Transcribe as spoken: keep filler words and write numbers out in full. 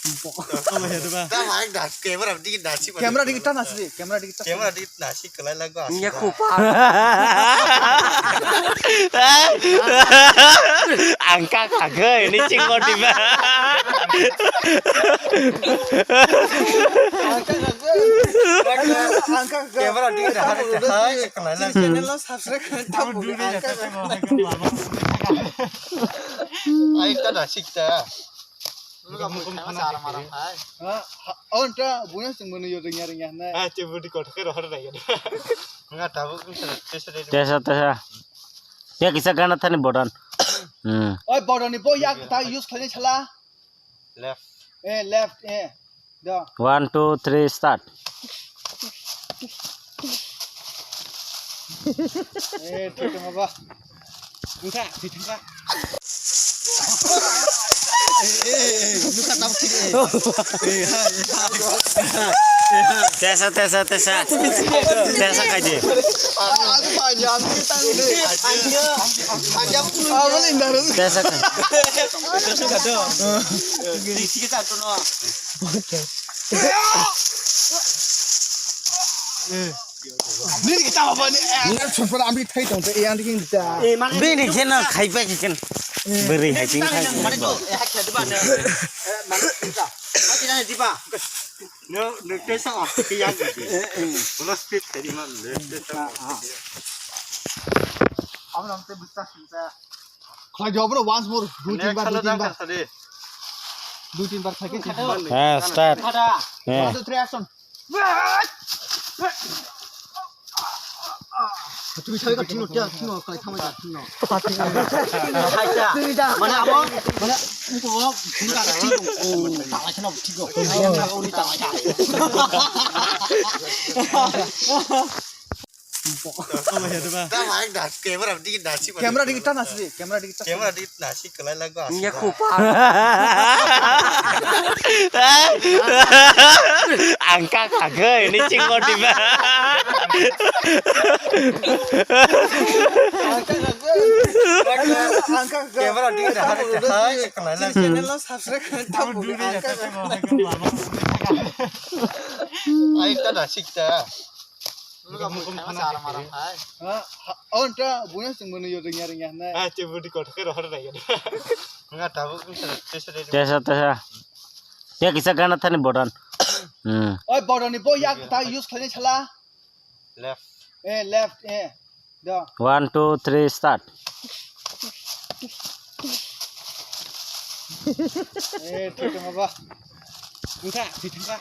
Tamo hai da, camera digi nasi. Camera digi ta nasi, camera digi ta. Camera digi nasi kalai lago. Iya kupa. Angka kagoi ni chingko diba. Camera digi nasi kalai lago. Channel lo subscribe khaina tamo. Ai ta nasi ta. Tesa, tesa. Ya kisa gana thani bodan. Hmm. Oi, bodan ni bo yak ta use khaini sala. Left. Eh, left, eh. Da. One, two, three, start. Eh, thik tong ba. Bwsa, thik tong ba. Eh, eh, eh, bwsa tamo thik, eh. Tesa, tesa, tesa. Tesa kaji. Tesa kaji. Nini kita apa ni? Eh, super ambil thai tong te yang ding kita. Bini kena khai pa kena. Beri hai ting khai. No, no, tesa off ke yang. Plus speed tadi man. Apa namanya besar kita. Khlai di, abro once more, dui tin bar, dui tin bar. Dui tin bar khlai khe. Ha, start. Ha. One, two, three, action. Tumi sai ka thino, thino, khlai thamai ka thino. Mane abo, mane uko, thino ka thino. Talai kheno thiko. Ai, ang ka uni talai ka. Tamo hai da, camera digi nasi. Camera digi ta nasi, camera digi ta. Camera digi nasi kalai lago. Iya kupa. Angka kagoi ni chingko diba. Camera digi nasi kalai lago. Channel lo subscribe khaina tamo. Ai ta nasi ta. Mukhang mukhang khana sara mara hai. Ha, ha, oh, anta buya sing mano yo ringya ringya na. Ah, che budi kothok ke rohor rai ya. Nga tabuk ni sara, che sara. Tesa, tesa. Ya kisa gana thani bodan. Hmm. Oi, bodan ni bo yak ta use khaini sala. Left. Eh, left, eh. Da. One, two, three, start. Eh, thik tong ba. Bwsa, thik tong ba.